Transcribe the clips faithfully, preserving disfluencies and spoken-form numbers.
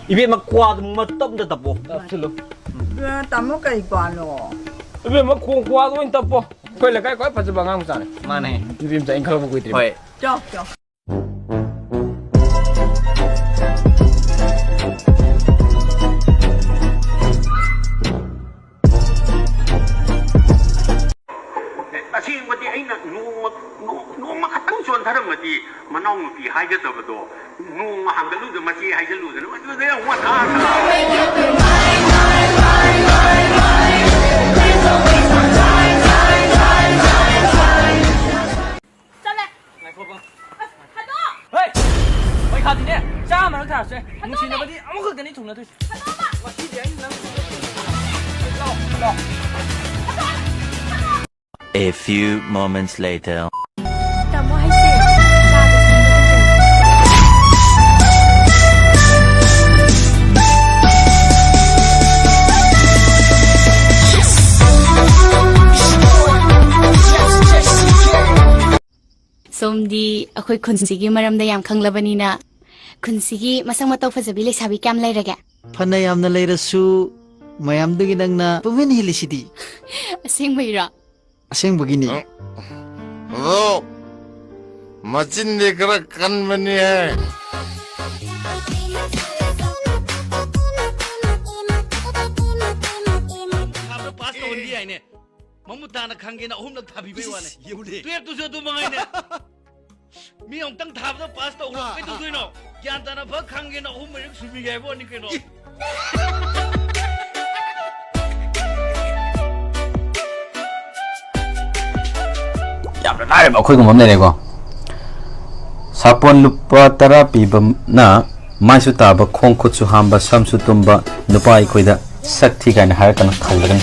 ꯏꯕꯦꯝꯃ, ꯀ꯭ꯋꯥꯗꯨ ꯃꯇꯞꯅ ꯇꯞꯄꯣ꯫ ꯇꯞꯁꯤꯜꯂꯨ꯫ ꯇꯥꯃꯣ, ꯀꯩ ꯀ꯭ꯋꯥꯅꯣ? ꯏꯕꯦꯝꯃ, ꯈꯣꯡ ꯀ꯭ꯋꯥꯗꯣ ꯑꯣꯏꯅ ꯇꯞꯄꯣ꯫ ꯑꯩꯈꯣꯏ ꯂꯩꯀꯥꯏ ꯈ꯭ꯋꯥꯏ ꯐꯖꯕ ꯑꯉꯥꯡ ꯃꯆꯥꯅꯦ꯫ ꯃꯥꯅꯦ꯫ ꯅꯨꯄꯤ ꯃꯆꯥ ꯏꯟꯈꯠꯂꯛꯄ ꯀꯨꯏꯗ꯭ꯔꯤꯕ꯫ ꯍꯣꯏ꯫ ꯆꯣ, ꯆꯣ꯫ ꯑꯁꯦꯡꯕꯗꯤ ꯑꯩꯅ ꯅꯣꯡꯃ, ꯅꯣꯡ-, ꯅꯣꯡꯃ ꯈꯛꯇꯪ ꯆꯣꯟꯊꯔꯝꯃꯗꯤ ꯃꯅꯥꯎꯅꯨꯄꯤ ꯍꯥꯏꯒꯗꯕꯗꯣ ꯅꯣꯡꯃ ꯍꯥꯡꯒꯠꯂꯨꯗ ꯃꯆꯦ ꯍꯥꯏꯖꯜꯂꯨꯗꯅ ꯃꯗꯨꯗ ꯌꯥꯝ ꯃꯊꯥ ꯁꯥ-꯫ ꯆꯠꯂꯦ꯫ ꯉꯥꯏꯈꯣꯀꯣ꯫ ꯑꯁ, ꯊꯥꯗꯣꯛ! ꯍꯣꯏ! ꯄꯩꯁꯥꯗꯤꯅꯦ, ꯆꯥꯝꯃꯔꯛ ꯊꯥꯔꯁꯦ꯫ ꯊꯥꯗꯣꯛꯑꯣꯅꯦ! ꯅꯨꯡꯁꯤꯅꯕꯗꯤ ꯑꯃꯈꯛꯇꯅꯤ ꯊꯨꯡꯅꯗꯣꯏꯁꯦ꯫ ꯊꯥꯗꯣꯛꯑꯣꯕ! ꯉꯁꯤꯗꯤ ꯑꯩ ꯅꯪ ꯂꯥꯛꯑꯣ, ꯂꯥꯛꯑꯣ꯫ ꯊꯥꯗꯣꯛꯑꯣ! ꯊꯥꯗꯣꯛꯑꯣ! A few moments later. ꯇꯥꯃꯣ ꯍꯥꯏꯁꯦ, ꯆꯥꯗ ꯁꯨꯝꯕ ꯂꯩꯖꯩ꯫ ꯁꯣꯝꯗꯤ ꯑꯩꯈꯣꯏ ꯈꯨꯟꯁꯤꯒꯤ ꯃꯔꯝꯗ ꯌꯥꯝ ꯈꯪꯂꯕꯅꯤꯅ, ꯈꯨꯟꯁꯤꯒꯤ ꯃꯁꯛ ꯃꯇꯧ ꯐꯖꯕꯤ ꯂꯩꯁꯥꯕꯤ ꯀꯌꯥꯝ ꯂꯩꯔꯒꯦ? ꯐꯅ ꯌꯥꯝꯅ ꯂꯩꯔꯁꯨ, ꯃꯌꯥꯝꯗꯒꯤ ꯅꯪꯅ ꯄꯨꯝꯍꯦꯟ ꯍꯦꯜꯂꯤꯁꯤꯗꯤ꯫ ꯑꯁꯦꯡꯕꯩꯔꯣ? ꯑꯁꯦꯡꯕꯒꯤꯅꯤ꯫ ꯑꯗꯣ, ꯃꯆꯤꯟꯗꯤ ꯈꯔ ꯀꯟꯕꯅꯤꯍꯦ꯫ ꯊꯥꯕꯗ ꯄꯥꯁ ꯇꯧꯍꯟꯕ ꯌꯥꯏꯅꯦ꯫ ꯃꯃꯨꯠ ꯇꯥꯅ ꯈꯪꯒꯦꯅ ꯑꯍꯨꯝꯂꯛ ꯊꯥꯕꯤꯕꯩ ꯋꯥꯅꯦ꯫ ꯏꯁ, ꯌꯦꯡꯉꯨꯅꯦ꯫ ꯇꯨꯌꯦꯜꯞꯇꯨꯁꯨ ꯑꯗꯨ ꯃꯉꯥꯏꯅꯦ꯫ ꯃꯤ ꯑꯃꯨꯛꯇꯪ ꯊꯥꯕꯗ ꯄꯥꯁ ꯇꯧꯈ꯭ꯔꯣ꯫ ꯑꯥ, ꯀꯩꯗꯧꯗꯣꯏꯅꯣ? ꯑꯥ, ꯑꯥ꯫ ꯒ꯭ꯌꯥꯟ ꯇꯥꯅ ꯐ ꯈꯪꯒꯦꯅ ꯑꯍꯨꯝ ꯃꯔꯤꯔꯛ ꯁꯨꯕꯤꯒꯦ ꯍꯥꯏꯕ ꯋꯥꯅꯤ ꯀꯩꯅꯣ꯫ ꯏ! ꯌꯥꯝꯅ ꯂꯥꯏꯔꯕ ꯑꯩꯈꯣꯏꯒꯨꯝꯕ ꯑꯃ ꯂꯩꯔꯦꯀꯣ꯫ ꯁꯥꯄꯣꯟ ꯂꯨꯄꯥ ꯇꯔꯥ ꯄꯤꯕꯅ ꯃꯥꯏꯁꯨ ꯇꯥꯕ, ꯈꯣꯡ ꯈꯨꯠꯁꯨ ꯍꯥꯝꯕ, ꯁꯝꯁꯨ ꯇꯨꯝꯕ ꯅꯨꯄꯥ ꯑꯩꯈꯣꯏꯗ ꯁꯛ ꯊꯤ ꯀꯥꯏꯅ ꯍꯥꯏꯔꯛꯀꯅꯨ, ꯈꯜꯂꯒꯅꯤ꯫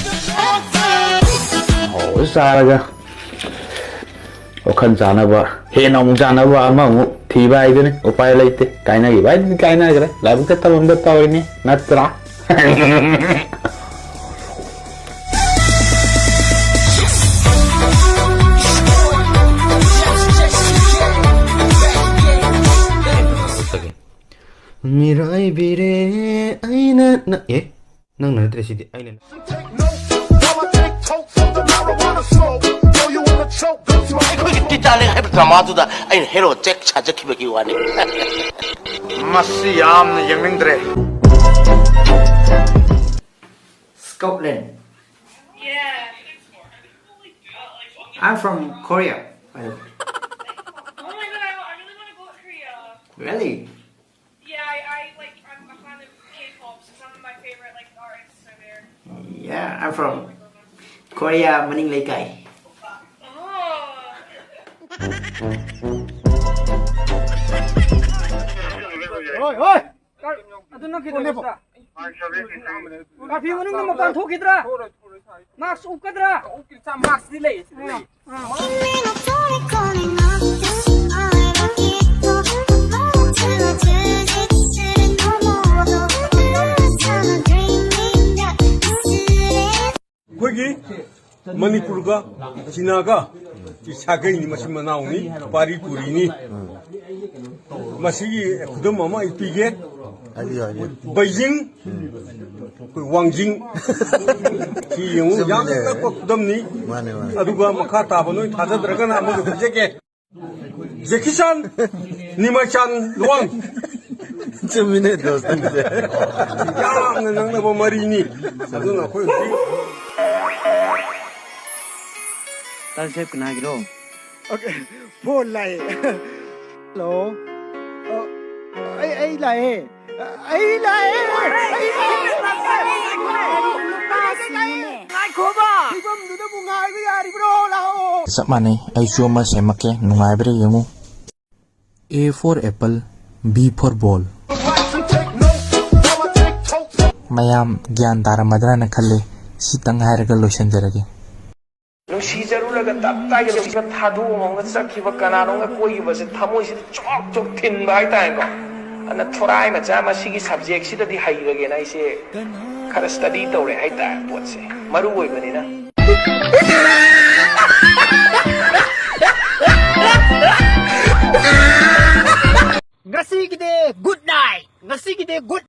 ꯑꯣ, ꯆꯥꯔꯒ ꯋꯥꯈꯜ ꯆꯥꯅꯕ, ꯍꯦꯟꯅ ꯑꯃꯨꯛ ꯆꯥꯅꯕ ꯑꯃꯃꯨꯛ ꯊꯤꯕ ꯍꯥꯏꯗꯨꯅꯤ꯫ ꯎꯄꯥꯏ ꯂꯩꯇꯦ꯫ ꯀꯥꯏꯅꯈꯤꯕ ꯍꯥꯏꯗꯨꯗꯤ ꯀꯥꯏꯅꯈ꯭ꯔꯦ꯫ ꯂꯥꯏꯕꯛꯇ ꯇꯝꯃꯝꯕ ꯇꯧꯔꯤꯅꯤ, ꯅꯠꯇ꯭ꯔꯥ? ꯃꯤꯔꯥꯏꯕꯤꯔꯦ ꯑꯩꯅ ꯅ-, ꯑꯦ? ꯅꯪꯅ ꯅꯠꯇ꯭ꯔꯦ ꯁꯤꯗꯤ, ꯑꯩꯅ ꯅ- Take notes while I take totes of the marijuana smoke. Throw you in the choke, gun smoke. ꯑꯩꯈꯣꯏꯒꯤ ꯇꯤꯇꯥꯅꯤꯛ ꯍꯥꯏꯕ ꯗ꯭ꯔꯃꯥꯗꯨꯗ ꯑꯩꯅ ꯍꯦꯔꯣ ꯖꯦꯛ ꯁꯥꯖꯈꯤꯕꯒꯤ ꯋꯥꯅꯤ꯫ ꯃꯁꯤ ꯌꯥꯝꯅ ꯌꯦꯡꯅꯤꯡꯗ꯭ꯔꯦ꯫ Scotland. Yeah. I'm from Korea. Oh my god, I, I really want to go to Korea. Really? Yeah, I, I like I'm a fan of K-pop, so some of my favorite like artists are there. Yeah, I'm from Korea, Maning Leikai. Oh. ꯍꯣꯏ, ꯍꯣꯏ꯫ ꯑꯗꯨ ꯅꯪ ꯀꯩꯗꯧꯕ? Curfew ꯃꯅꯨꯡꯗ ꯃꯄꯥꯟ ꯊꯣꯛꯈꯤꯗ꯭ꯔꯥ? ꯃꯥꯛꯁ ꯎꯞꯀꯗ꯭ꯔꯥ? ꯎꯞꯀꯤ ꯃꯥꯛꯁꯇꯤ ꯂꯩꯌꯦ, ꯁꯤꯗ ꯂꯩꯌꯦ꯫ ꯑꯥ꯫ ꯑꯩꯈꯣꯏꯒꯤ ꯃꯅꯤꯄꯨꯔꯒ ꯆꯤꯅꯥꯒ ꯁꯥꯒꯩꯅꯤ, ꯃꯆꯤꯟ ꯃꯅꯥꯎꯅꯤ, ꯄꯥꯔꯤ ꯄꯨꯔꯤꯅꯤ꯫ ꯃꯁꯤꯒꯤ ꯈꯨꯗꯝ ꯑꯃ ꯑꯩ ꯄꯤꯒꯦ꯫ ꯍꯥꯏꯕꯤꯌꯨ, ꯍꯥꯏꯕꯤꯌꯨ꯫ ꯕꯩꯖꯤꯡ, ꯑꯩꯈꯣꯏ ꯋꯥꯡꯖꯤꯡ, ꯁꯤ ꯌꯦꯡꯉꯨ, ꯆꯨꯝꯃꯤꯅꯦ꯫ ꯌꯥꯝꯅ ꯅꯛꯄ ꯈꯨꯗꯝꯅꯤ꯫ ꯃꯥꯅꯦ, ꯃꯥꯅꯦ꯫ ꯑꯗꯨꯒ ꯃꯈꯥ ꯇꯥꯕ ꯅꯣꯏ ꯊꯥꯖꯗ꯭ꯔꯒꯅ ꯑꯃꯒ ꯄꯤꯖꯒꯦ꯫ ꯖꯦꯀꯤ ꯆꯥꯟ, ꯅꯤꯃꯥꯏ ꯆꯥꯟ ꯂꯨꯋꯥꯡ꯫ ꯆꯨꯝꯃꯤꯅꯦ, ꯗꯣꯁ, ꯅꯪꯁꯦ꯫ ꯌꯥꯝꯅ ꯅꯛꯅꯕ ꯃꯔꯤꯅꯤ꯫ ꯑꯗꯨꯅ ꯑꯩꯈꯣꯏ ꯍꯧꯖꯤꯛ ꯇꯥꯁꯦ ꯀꯅꯥꯒꯤꯔꯣ? ꯑꯣꯀꯦ, ꯐꯣꯟ ꯂꯥꯛꯑꯦ꯫ ꯍꯜꯂꯣ꯫ ꯑ, ꯑꯩ, ꯑꯩ ꯂꯥꯛꯑꯦ꯫ ꯑꯩ ꯂꯥꯛꯑꯦ꯫ ꯑꯩ ꯂꯥꯛꯑꯦ꯫ ꯉꯥꯏꯈꯣꯕ꯫ ꯐꯤꯕꯝꯗꯨꯗꯕꯨ ꯉꯥꯏꯕ ꯌꯥꯔꯤꯕ꯭ꯔꯣ? ꯂꯥꯛꯑꯣ꯫ ꯆꯞ ꯃꯥꯟꯅꯩ꯫ ꯑꯩꯁꯨ ꯑꯃ ꯁꯦꯝꯃꯛꯀꯦ꯫ ꯅꯨꯡꯉꯥꯏꯕ꯭ꯔꯥ ꯌꯦꯡꯉꯨ꯫ A for apple, B for ball. ꯃꯌꯥꯝ ꯒ꯭ꯌꯥꯟ ꯇꯥꯔꯝꯃꯗ꯭ꯔꯥꯅ ꯈꯜꯂꯦ꯫ ꯁꯤꯇꯪ ꯍꯥꯏꯔꯒ ꯂꯣꯏꯁꯤꯟꯖꯔꯒꯦ꯫ ꯅꯨꯡꯁꯤꯖꯔꯨꯔꯒ ꯇꯞ ꯇꯥꯏꯒ ꯅꯨꯡꯁꯤꯕ ꯊꯥꯗꯣꯛꯑ ꯃꯑꯣꯡꯗ ꯆꯠꯈꯤꯕ ꯀꯅꯥꯅꯣꯝꯒ ꯀꯣꯏꯈꯤꯕꯁꯦ ꯊꯃꯣꯏꯁꯤꯗ ꯆꯣꯛ ꯆꯣꯛ ꯊꯤꯟꯕ ꯍꯥꯏꯇꯥꯔꯦꯀꯣ꯫ ꯑꯗꯨꯅ ꯊꯣꯔꯥꯏ ꯃꯆꯥ ꯃꯁꯤꯒꯤ ꯁꯕꯖꯦꯛꯁꯤꯗꯗꯤ ꯍꯩꯔꯒꯦꯅ ꯑꯩꯁꯦ ꯈꯔ ꯁ꯭ꯇꯗꯤ ꯇꯧꯔꯦ ꯍꯥꯏꯇꯥꯔꯦ ꯄꯣꯠꯁꯦ꯫ ꯃꯔꯨ ꯑꯣꯏꯕꯅꯤꯅ꯫ ꯉꯁꯤꯒꯤꯗꯤ good night꯫ ꯑꯁꯤꯒꯤꯗꯤ ꯒꯨꯗ